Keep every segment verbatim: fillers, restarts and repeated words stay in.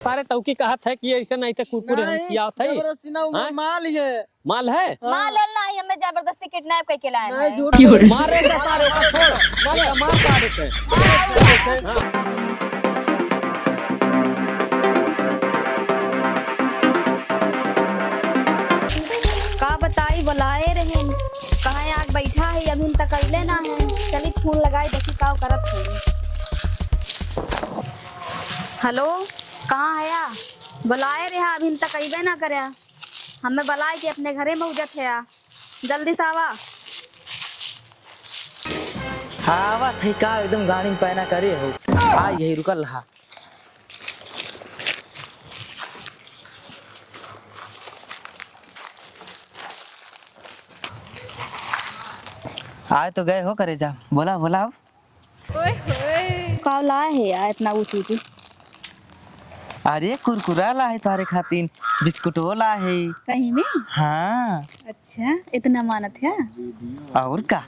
सारे टौकी कहत है कि ऐसे नहीं तो कुरकुरे हम नहीं, खियावत है। जबरदस्ती ना, वो हाँ? माल ही है। माल है? हाँ। माल है ना, हमें जबरदस्ती kidnap करके लाए नहीं, हैं। झूठ बोल रहे। मारे जा सारे को, छोड़। मार, मार सारे के। हाँ। का बताई, बुलाए रहे, कहाँ आग बैठा है, अभी तक अइले ना है। चली फोन लगाई, देखी का करत है। हेलो, कहाँ है या? बुलाए रहा, अभी तक अइबे ना करया। हमें बुलाए के अपने घरे मौजत है या। जल्दी से आवा। हाँ, आवत है का, एकदम गाड़ी में पैना करे हो। आ, यही रुकल रहा। आए तो गए हो करे जा, बोला, बोला अब। ओए होए। का लाए है यार इतना ऊँच ऊँच? अरे कुरकुरा लाए है तोहरे खातिर, बिस्कुटो लाए है। सही में? हाँ। अच्छा, इतना मानत है? और का?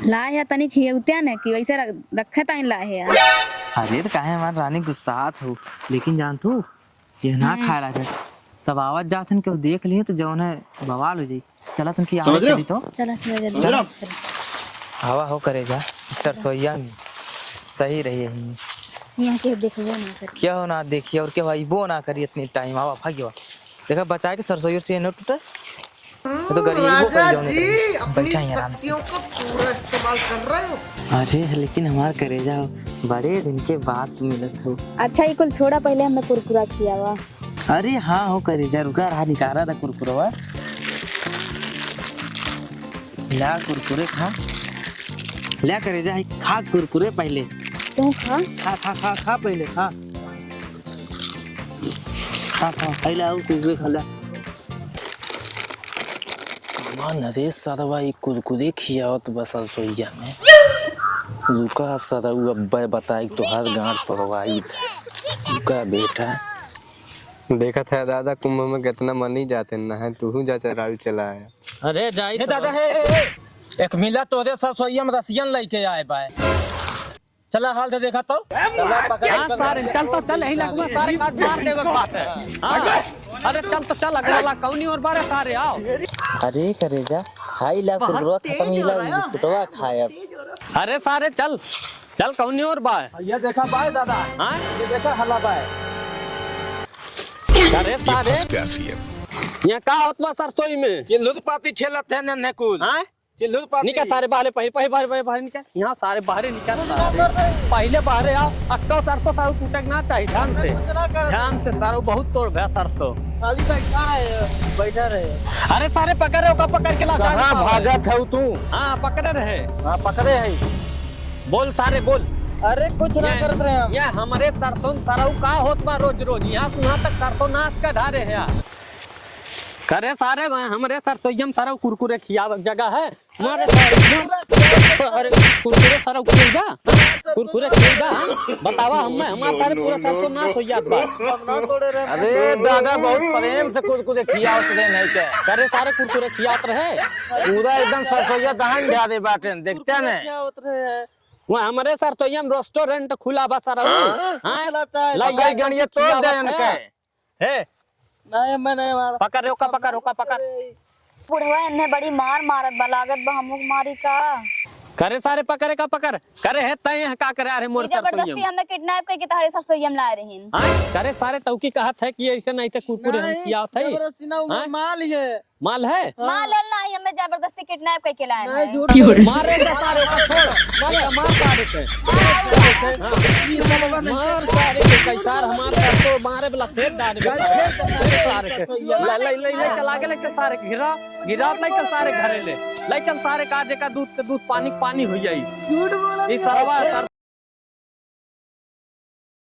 लाए है तनी खियौत्या ने कि वैसे रख-, रखे ताई लाए है यार। अरे तो काहे हमार रानी गुस्सात हो, लेकिन जान तू, ये ना हम्म। खाए लागे। सब आवत जात हन, केहू देख लिहे तो जौन है बवाल हो जाई। चला तन की समझ आवे रहे हो? चली तो। चला, चला, जल्दी। समझ रहे हो? चला। हवा हो करे जा, सरसोईया में सही रही है। यहाँ के देखबो ना करी। केहू ना देखी और केहू अइबो ना करी इतनी टाइम। आवा, भाग्य बा। देखा, बचा के सरसोईया से न टूटे। ये तो गरीब हो राजा गई जौन जी, करी। अपनी बैठा ही आराम से। शक्तियों का पूरा इस्तेमाल कर रहे हो। अरे, लेकिन हमार करेजा हो, बड़े दिन के बाद मिलत हो। अच्छा, ये कुल छोड़ा, पहले हमें कुरकुरा खियावा। अरे हाँ हो करेजा, रुका रहा, निकारा था कुरकुरवा। ला कुरकुरे खा, ला करेजा, है खा कुरकुरे पहले। तू खा। खा, खा, खा, खा पहले, खा। खा, खा, पहले आओ कुरकुरे खा ला। मन रे सरवा, ई कुरकुरे खियावत बा सरसोईया में। रुका सरऊ, अब्बे बताई तोहार गांड तोड़वाई। रुका बेटा। देखत है दादा, कुंभ में कितना मनी जाते न है, तू जा चराऊ चला आया। अरे जाई हे दादा, हे, हे, हे। एक मिला तोरे सरसोईया में रसियन लेके आए बाय। चला हाल दे देखा तो। चला पकड़ हाँ के सारे, चल तो चल, यही लगवा सारे काट मार देवे के बात है। हाँ। अरे चल तो चल, अगला ला कौनी और बारे सारे आओ। अरे करेजा, खाई ला कुरकुरा खत्म ही ला, बिस्कुटवा खाए अब। अरे सारे चल, चल कौनी और बाय। ये देखा बाय दादा। हाँ? ये देखा हला बाय। अरे सारे, ये फंस गया सीएम। यहाँ का होत बा सरसोई में? चिल्लुर पाती खेलत है नन्हे कुल। हाँ? चिल्लुर पाती। निकल सारे बाहरे, पहले, पहले बाहरे, बाहरे, बाहरे निकल। यहाँ सारे बाहरे निकल कुछ ना सारे। कर रहे। पहले बाहरे आओ, अक्का सरसों सारे टूटक ना चाहिए, ध्यान से। कुछ ना कर रहे। ध्यान से, सारे बहुत तोड़ भया सरसों। खाली बैठा रहे, बैठा रहे। अरे सारे पकड़े, ओका पकड़ के ला, कहाँ सारे भागत हऊ तू? हाँ, पकड़े रहे। हाँ, पकड़े है। बोल सारे, बोल। अरे कुछ ना ये, करत रहे हम। ये हमरे सरसों सरऊ का होत बा रोज रोज? यहाँ सुना तक सरसों नाश का ढारे है यार। करे सारे, हमरे सरसोईया में सरऊ कुरकुरे खियावक जगह है? मारे सारे, सारे कुरकुरे सरऊ खियबा? कुरकुरे खियबा? बतावा हमें, हमार सारे पूरा सरसों नाश हो जात बा। अरे दादा, बहुत प्रेम से कुरकुरे खियावत रहे नहीं के। करे सारे कुरकुरे खियावत रहे। पूरा एकदम सरसोईया दहन ढा दे बाटेन, देखते हैं। वहाँ हमरे सरसोईया में रेस्टोरेंट खुला बा सरऊ। हाँ? हाँ? चला चाय। लाई पकड़ गणिया तोड़ दे इनके। हे। नहीं, मैं नहीं मारा। पकड़ रे, ओका पकड़, ओका पकड़। बुढ़वा एन्ने बड़ी मार मारत बा, लागत बा हमहू के मारी का? करे सारे पकड़े का पकड़। करे हे तय यहाँ का करे, अरे मोर ई जबरदस्ती सरसोईया में। हमें kidnap करके तहरे सरसोईया में लाए रहीन। हाँ? करे सारे टौकी कहत है कि ऐसे नहीं तो कुरकुरे हम नहीं, खियावत है। जबरदस्ती ना, वो हाँ? माल ही है। माल है? हाँ। माल है ना, हमें जबरदस्ती kidnap करके लाए नहीं, हैं। झूठ बोल रहे। मारे जा सारे को, छोड़। मारे, मार सारे के। हाँ। ये सब बंद। मार सारे के, कैसार हमार का तो मारे वाला फेर डाल दे सारे के। ले, ले, ले, ले, चला के ले चल सारे के, घिरा, घिरा, ले चल सारे घरे ले। ले चल सारे का, जेका दूध के दूध, पानी के पानी हो जाई। झूठ बोला। ये सरवा, सर